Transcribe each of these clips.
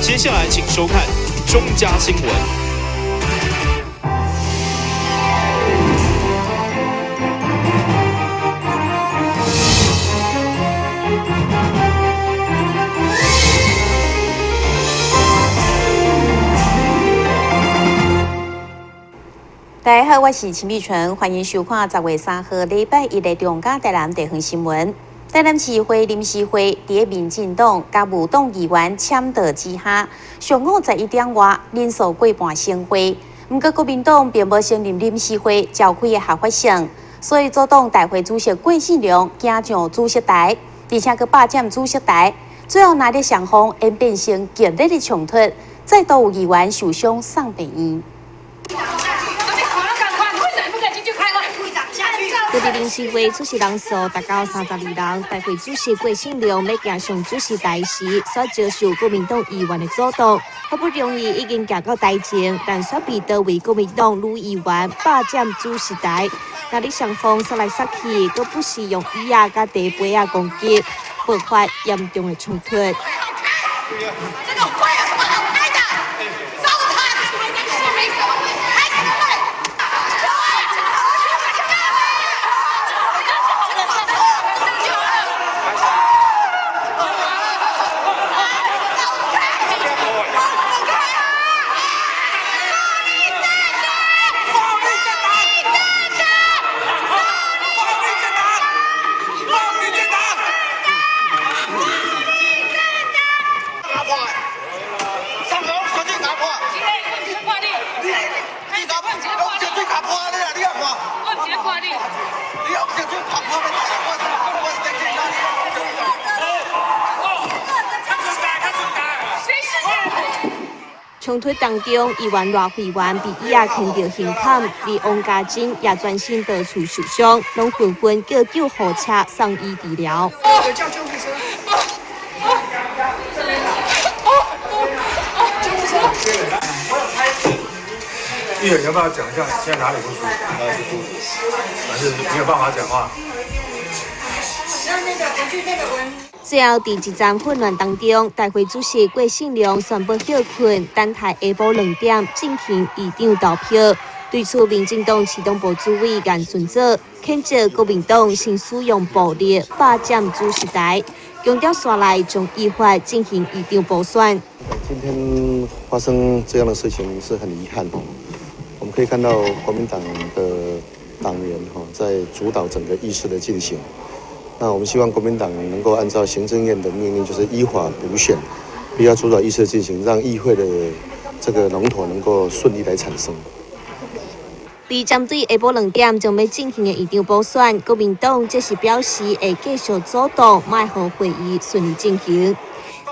接下來請收看中嘉新聞。大家好，我是秦碧純，歡迎收看10月3號禮拜一的中嘉台南地方新聞。台南市會臨時會佇民進黨佮無黨議員簽到之下，上午11點外人數過半成會。毋過國民黨並無承認臨時會召開的合法性，所以組黨大會主席郭信良行上主席台，而且閣霸佔主席台，最後若咧雙方演變成激烈的衝突，再度有議員受傷送病院。國佇臨時會出席人數達到32人，大會主席郭信良欲行上主席台時，煞遭受國民黨議員的阻擋，好不容易已經行到台前，但煞被多位國民黨女議員霸佔主席台。若咧雙方殺來殺去，閣不時用椅仔佮茶杯仔攻擊，爆發嚴重的衝突。這個會有什麼好開的？糟蹋，沒什麼會，開什麼會？衝突當中，議員賴慧媛被椅仔牽著胸坎，而王家珍也轉身倒厝受傷，攏紛紛叫救護車送醫治療。叫救護車！救護車！議員要不要講一下現在哪裡不舒服？哪裡不舒服？還是沒有辦法講話？最後，佇一陣混亂當中，大會主席郭信良宣布歇睏，等待下晡2點進行議長投票。對此，民進黨市黨部主委顏順祖譴責國民黨先使用暴力霸佔主席台，強調紲來將依法進行議長補選。今天發生這樣的事情是很遺憾。我們可以看到國民黨的黨員在主導整個議事的進行。那我們希望國民黨能夠按照行政院的命令，就是依法補選，不要主導議事進行，讓議會的這個龍頭能夠順利來產生。佇針對下晡2點將欲進行的議長補選，國民黨則是表示會繼續阻擋，莫予會議順利進行。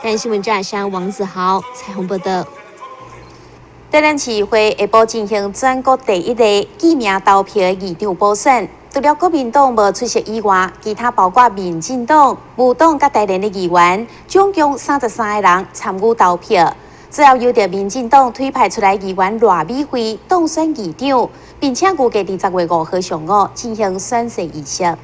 台新聞記者王子豪採訪報導。台南市會下晡進行全國第一個記名投票的議長補選。除了國民黨無出席以外，其他包括民進黨、無黨佮台聯的議員，總共33個人參與投票。最後由著民進黨推派出來議員賴美惠當選議長，並且預計佇10月5號上午進行宣誓儀式。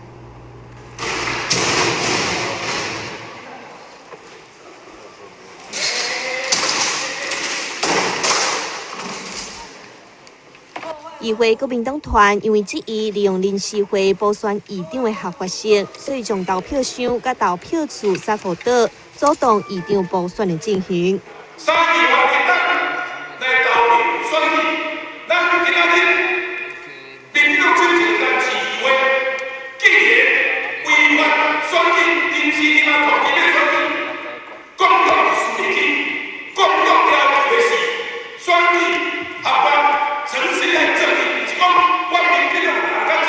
議會國民黨團因為質疑利用臨時會補選議長的合法性，所以將投票箱佮投票處撒予倒，阻擋議長補選的進行。三議員來投票選舉，咱今仔日民進黨手前台市議會竟然違法選舉，臨時立法團體欲選舉，國民黨是輸入去，國民黨要求的是選舉合法。誠實愛正義，毋是講我民進黨人較濟，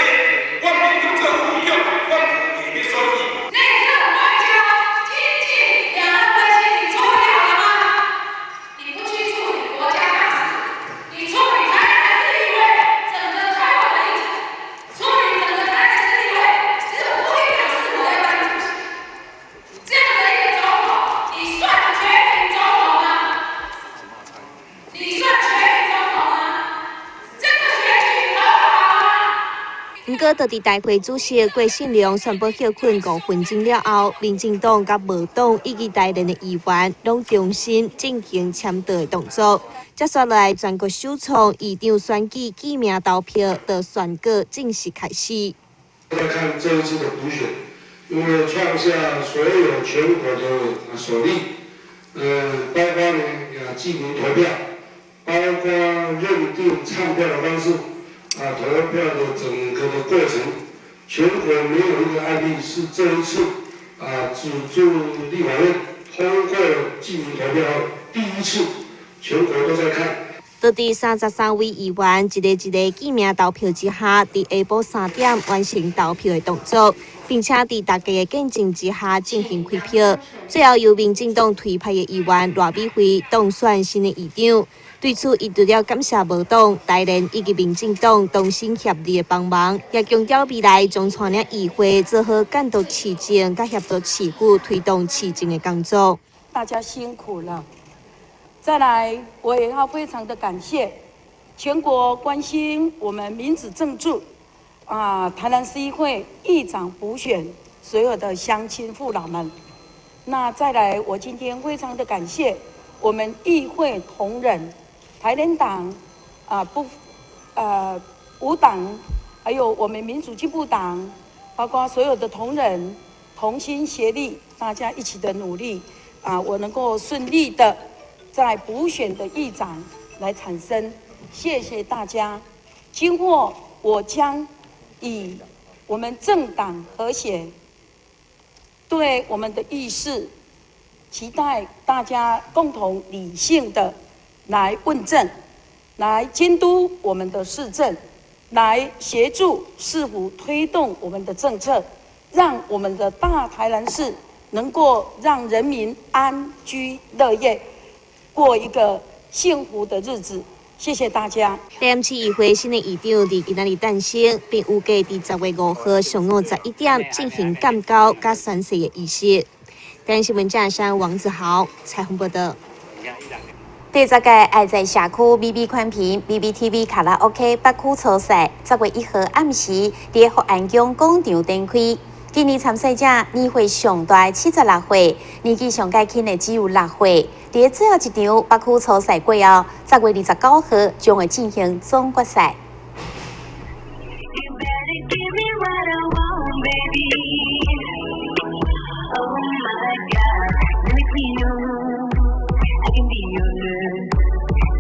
我民進黨做副長，我袂欲選舉。內政外交、經濟、兩岸關係，你處理好了嗎？你不去處理國家大事，你處理台南市立委整個台灣的議題，處理整個台南市立委，只有副議長是我在當主席，這樣的一個總統，你算全民總統嗎？你算全民總統嗎？這個選舉合法毋過，就佇大會主席郭信良宣布歇睏5分鐘了後，民進黨佮無黨以及台聯的議員攏重新進行簽到的動作。接下來，全國首創議長選舉記名投票的宣告正式開始。來看這一次的補選，因為創下所有全國的首例，包括呢記名投票，包括認定唱票的方式。啊，投票的整個的過程，全國沒有一個案例是這一次啊，自助立法院通過記名投票後，第一次全國都在看。就佇33位議員一个一个記名投票之下，佇下晡3點完成投票的動作，並且佇大家的見證之下進行開票。最後由民進黨推派的議員賴美惠當選新的議長。對此，伊除了感謝無黨、台聯以及民進黨同心協力的幫忙，也強調未來將帶領議會做好監督市政、佮協助市府推動市政的工作。大家辛苦了。再來，我也要非常的感謝全國關心我們民主政治啊，台南市議會議長補選所有的鄉親父老們。那再來，我今天非常的感謝我們議會同仁。台聯黨啊不，無黨，還有我們民主進步黨，包括所有的同仁，同心協力，大家一起的努力，啊，我能夠順利的在補選的議長來產生，謝謝大家。今後我將以我們政黨和諧，對我們的議事，期待大家共同理性的來問政，來監督我們的市政，來協助市府推動我們的政策，讓我們的大台南市能夠讓人民安居樂業，過一個幸福的日子。謝謝大家。台南市議會新的議長佇今仔日誕生，並預計佇10月5號上午11點進行鑑交佮宣誓的儀式。台南新聞記者王子豪採訪報道。第10屆愛在社區美美寬頻 BBTV 卡拉 OK 北區初賽，10月1號暗時佇福安宮廣場展開。今年參賽者年歲上大76歲，年紀上較輕的只有6歲。佇最後一場北區初賽過後，10月29號將會進行總決賽。 You better give me what I want, baby. Oh my God, let me clean your room. I can be your nurse.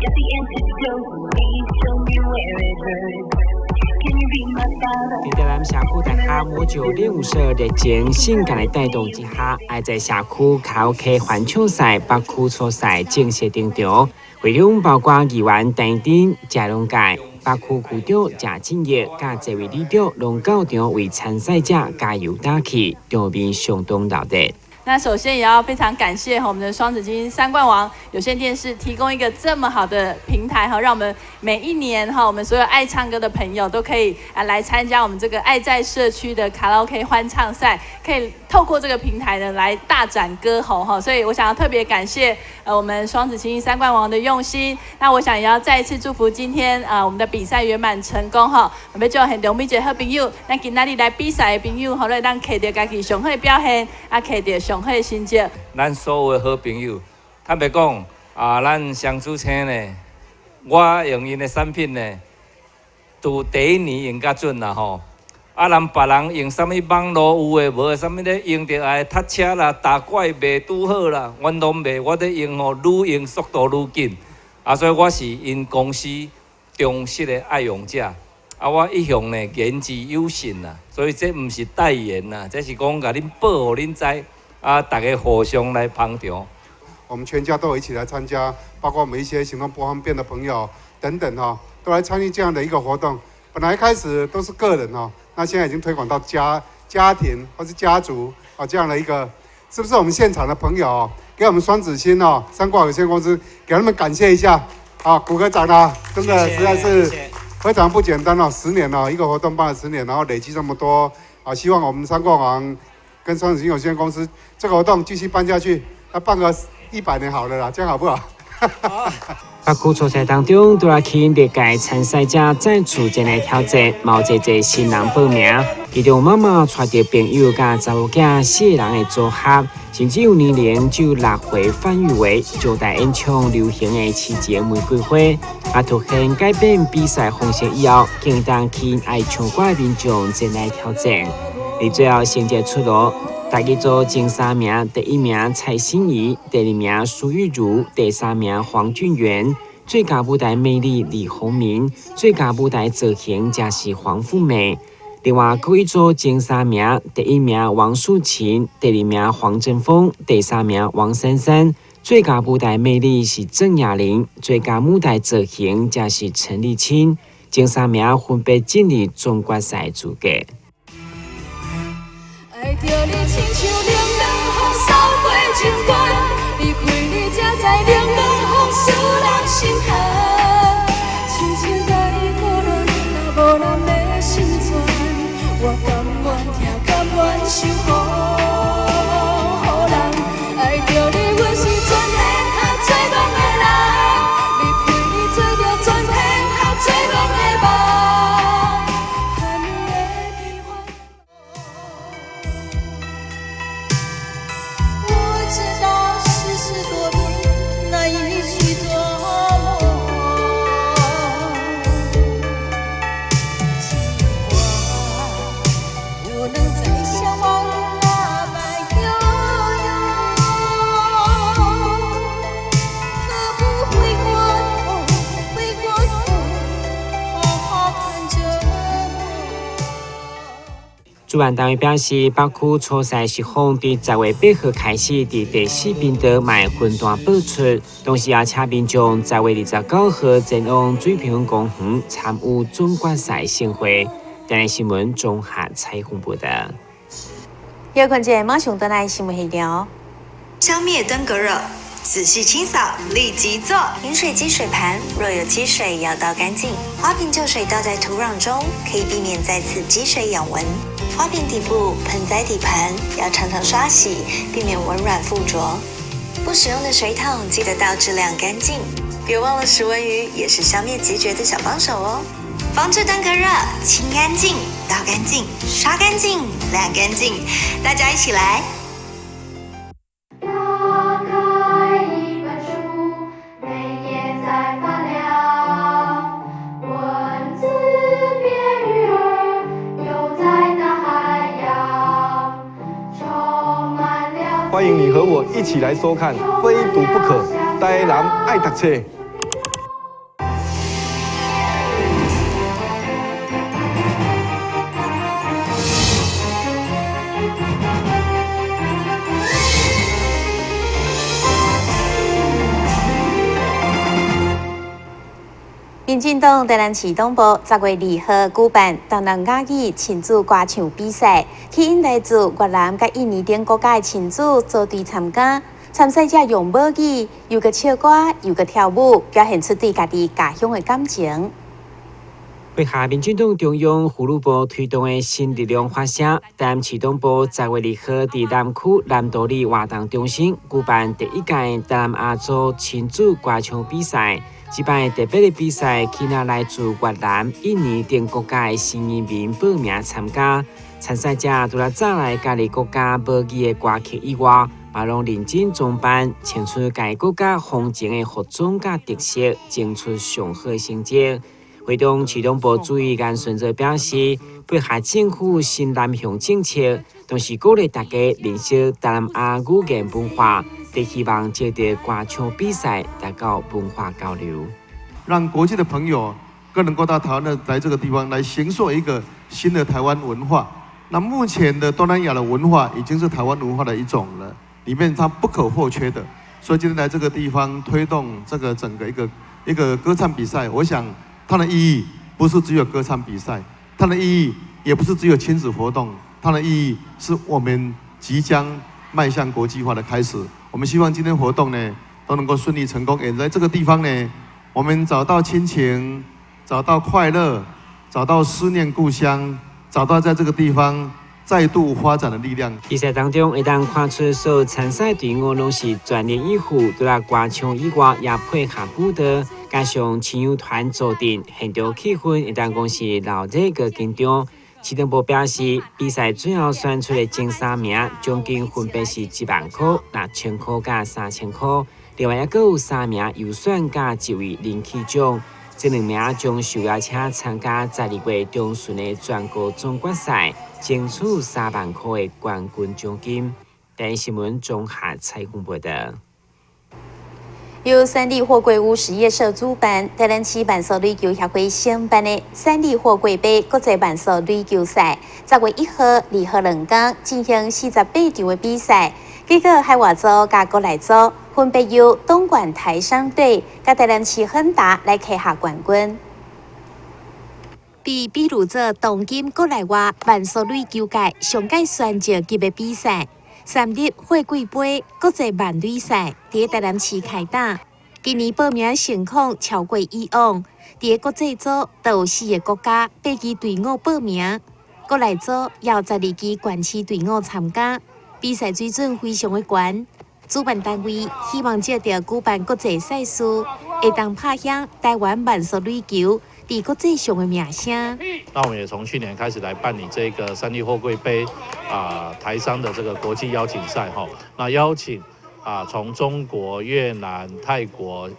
Got the antidote, please show me where it hurts. Can you be my father? 佇台南社區大廈魔咒練舞社熱情性感的帶動之下，愛在社區卡拉 OK 歡唱賽北區初賽正式登場。會場包括議員陳丁、謝龍介、北區區長謝進義、佮這位里長，攏到場為參賽者加油打氣，場面相當熱烈。那首先也要非常感謝我們的雙子星三冠王有線電視提供一個這麼好的平台哈，讓我們每一年哈，我們所有愛唱歌的朋友都可以啊來參加我們這個愛在社區的卡拉 OK 歡唱賽，可以透過這個平台呢來大展歌喉哈。所以我想要特別感謝我們雙子星三冠王的用心。那我想也要再一次祝福今天啊我們的比賽圓滿成功哈。我們祝現場每一個好朋友，咱今仔日來比賽的朋友，予咱摕著家己上好的表現，啊摕著上好的成績。咱所有的好朋友，坦白講啊，咱雙子星呢，我用𪜶的產品呢，拄第一年用較準啦吼。啊，人別人用啥物網路有的無的，啥物咧用著愛塞車啦、打怪袂拄好啦，阮攏袂，我咧用吼，愈用速度愈緊。啊，所以我是𪜶公司忠實的愛用者。啊，我一向呢言之有信啦，所以這毋是代言啦，這是講共恁報予恁知，啊，大家互相來捧場。我們全家都有一起來參加，包括我們一些行動不方便的朋友等等哈，都來參與這樣的一個活動。本來一開始都是個人哦，那現在已經推廣到家庭或是家族啊這樣的一個，是不是我們現場的朋友給我們雙子星哦三掛有限公司給他們感謝一下啊，鼓個掌啊，真的實在是非常不簡單哦，十年哦，一個活動辦了十年，然後累積這麼多啊，希望我們三冠王跟雙子星有限公司這個活動繼續辦下去，那辦個100年好了啦，這樣好不好？北區初賽當中，拄來吸引歷屆參賽者再次前來挑戰，嘛有濟濟新人報名。其中媽媽帶著朋友佮查某囝四个人的組合，甚至有年齡就6歲范玉維就帶演唱流行的《痴情玫瑰花》。啊，突然改變比賽方式以後，更當吸引愛唱歌的民眾前來挑戰。而最後成績出爐。台語組前三名，第一名蔡心怡，第二名蘇玉如，第三名黃俊元。最佳舞台魅力李宏民，最佳舞台造型則是黃富美。另外，國語組前三名，第一名王素琴，第二名黃振峰，第三名王珊珊。最佳舞台魅力是鄭雅玲，最佳舞台造型則是陳麗清。前三名分別進入總決賽資格。愛著你親像冷暖風掃過情關，離開你才知冷暖風使人心寒。深深共你孤單，若無人的心存，我甘願疼，甘願受予人。愛著你，阮是全天下最戆的人，離開你做著全天下最戆的夢。我知道世事多變，難以去琢磨。儘管不能再像往日那般悠悠，何不回過頭，回過頭，好好看着我。主辦單位表示，北區初賽是放佇10月8號開始，佇第四頻道嘛會分段播出。同時也請民眾10月29號前往水平公園參與總決賽盛會。台南新聞綜合採訪報道。休睏者馬上轉來新聞現場。消滅登革熱，仔細清掃，立即做。飲水機水盤若有積水，要倒乾淨。花瓶舊水倒在土壤中，可以避免再次積水養蚊。花瓶底部、盆栽底盤要常常刷洗，避免蚊卵附着。不使用的水桶記得倒置晾乾淨。別忘了食蚊魚也是消滅孑孓的小幫手哦。防治登革熱，清乾淨、倒乾淨、刷乾淨、晾乾淨，大家一起來。打開一本書，每頁在發亮，文字變魚兒，游在大海洋，充滿了。歡迎你和我一起來收看《非讀不可》，台南愛讀冊。民進黨台南市黨部10月2號舉辦東南亞語親子歌唱比賽，吸引來自越南佮印尼等國家的親子組隊參加。參賽者用母語又閣唱歌又閣跳舞，表現出對家己家鄉的感情。配合民進黨中央婦女部推動的新力量發聲，台南市黨部10月2號佇南區南道里活動中心舉辦第一屆東南亞洲親子歌唱比賽。這擺特別的比賽，吸引來自越南、印尼等國家的新移民報名參加。參賽者除了帶來家己國家母語的歌曲以外，嘛攏認真裝扮，穿出家己國家風情的服裝佮特色，爭出上好成績。會中市黨部主委顏順澤表示，配合政府新南向政策，同時鼓勵大家認識東南亞語言文化，就希望藉著歌唱比賽達到文化交流，讓國際的朋友更能夠到台灣的來這個地方來形塑一個新的台灣文化。那目前的東南亞的文化已經是台灣文化的一種了，裡面它不可或缺的。所以今天來這個地方推動這個整個一個歌唱比賽，我想它的意義不是只有歌唱比賽，它的意義也不是只有親子活動，它的意義是我們即將邁向國際化的開始。我們希望今天活動呢都能夠順利成功，也在這個地方呢，我們找到親情，找到快樂，找到思念故鄉，找到在這個地方再度發展的力量。比賽當中，會當看出所有參賽隊伍攏是全力以赴，除了歌唱以外，也配合舞蹈，加上親友團助陣，現場氣氛會當講是鬧熱閣緊張。市長部表示，比賽最後選出的前三名，獎金分別是1萬箍、6000箍佮3000箍。另外，猶閣有三名優選佮一位人氣獎。這兩名將受邀請參加12月中旬的全國總決賽，爭取3萬箍的冠軍獎金。台視新聞綜合採訪報導。由三立貨櫃屋實業社主辦，台南市慢速壘球協會承辦的三立貨櫃杯國際慢速壘球賽，10月1號、2號兩工進行48場的比賽，結果海外組佮國內組分別由東莞台商隊佮台南市亨達來拿下冠軍。被比喻做當今國內外慢速壘球界上蓋選將級的比賽。三立貨櫃杯國際慢壘賽佇台南市開打，今年報名情況超過以往。佇國際組都有四个國家八支隊伍報名，國內組也有12支縣市隊伍參加。比賽水準非常的懸，主辦單位希望藉著舉辦國際賽事，會當拍響台灣慢速壘球佇國際上的名聲。那我們也從去年開始來辦理這個三立貨櫃杯啊台商的這個國際邀請賽哈。那邀請啊從中國、越南、泰國、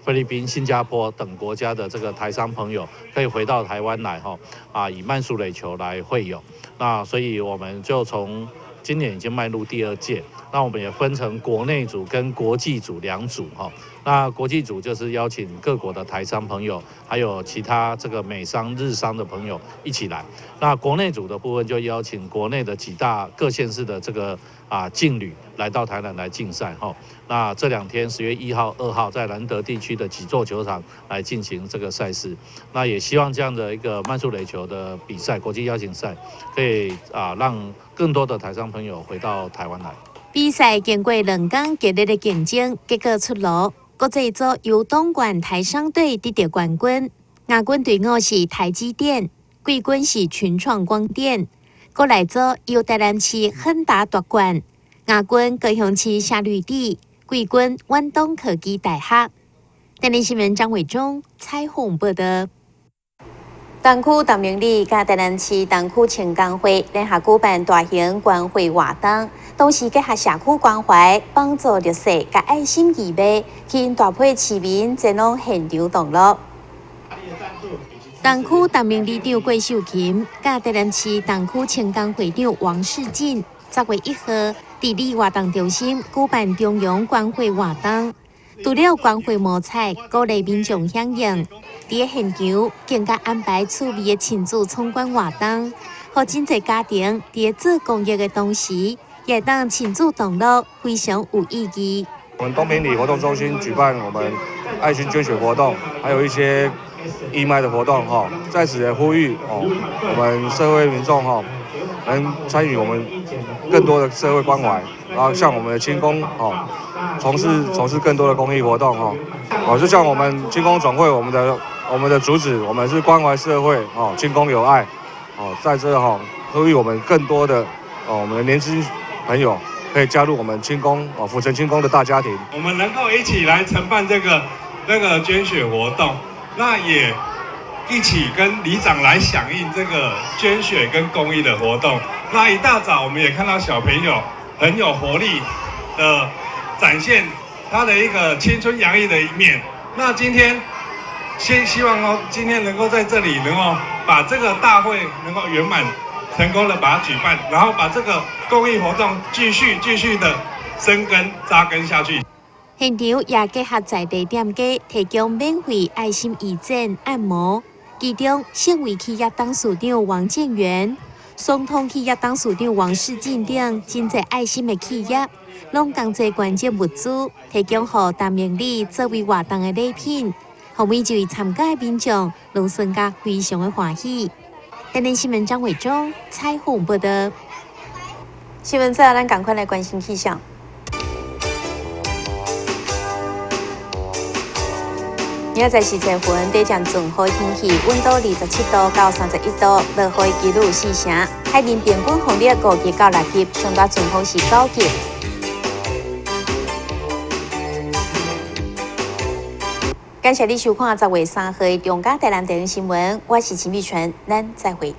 菲律賓、新加坡等國家的這個台商朋友，可以回到台灣來哈啊以慢速壘球來會友。那所以我們就從今年已經邁入第二屆，那我們也分成國內組跟國際組兩組哈。那國際組就是邀請各國的台商朋友，還有其他這個美商、日商的朋友一起來。那國內組的部分就邀請國內的幾大各縣市的這個啊勁旅來到台南來競賽哈。那這兩天10月1號、2號在蘭德地區的幾座球場來進行這個賽事。那也希望這樣的一個慢速壘球的比賽，國際邀請賽，可以啊讓更多的台商朋友回到台灣來。比賽經過兩工激烈的競爭，結果出爐。國際組由東莞台商隊得到冠軍，亞軍隊伍是台積電，季軍是群創光電。國內組由台南市亨達奪冠，亞軍高雄市夏綠地，季軍遠東科技大學。台視新聞張偉忠採訪報導。東區東明里佮台南市東區青工會聯合舉辦大型關懷活動，同時結合社區關懷，幫助弱勢佮愛心義賣，吸引大批市民前往現場同樂。東區東明里長郭秀琴佮台南市東區青工會長王世進，10月1號佇里活動中心舉辦中央關懷活動，除了關懷摸彩，鼓勵民眾響應。佇現場更加安排趣味的親子闖關活動，予真濟家庭佇做公益的同時，也會當親子同樂，非常有意義。我們東平里活動中心舉辦我們愛心捐血活動，還有一些義賣的活動，哈，在此也呼籲哦，我們社會民眾哈，能參與我們更多的社會關懷，然後像我們的青工哦，從事更多的公益活動，哈，哦，就像我們青工總會，我們的主旨，我們是關懷社會，哦，青工有愛，哦，在這哈呼籲我們更多的哦，我們的年輕朋友可以加入我們青工哦，府城青工的大家庭。我們能夠一起來承辦這個那個捐血活動，那也一起跟里長來響應這個捐血跟公益的活動。那一大早我們也看到小朋友很有活力的展現他的一個青春洋溢的一面。那今天先希望哦，今天能夠在這裡能夠把這個大會能夠圓滿成功的把它舉辦，然後把這個公益活動繼續繼續的生根扎根下去。現場也結合在地店家提供免費愛心義診按摩，其中盛偉企業董事長王建元、雙通企業董事長王世進等真濟愛心的企業，攏共齊捐贈物資，提供予東明里作為活動的禮品，予每一位參加的民眾攏感覺非常的歡喜。台視新聞張偉忠採訪報導。新聞最後，咱趕快來關心氣象。明仔載是濟雲，短暫陣雨天氣，溫度27度到31度，落雨的幾率四成。海面平均風力5級到6級，上大陣風是9級。感謝你收看10月3號的中嘉台南地方新聞，我是秦美純，咱再會。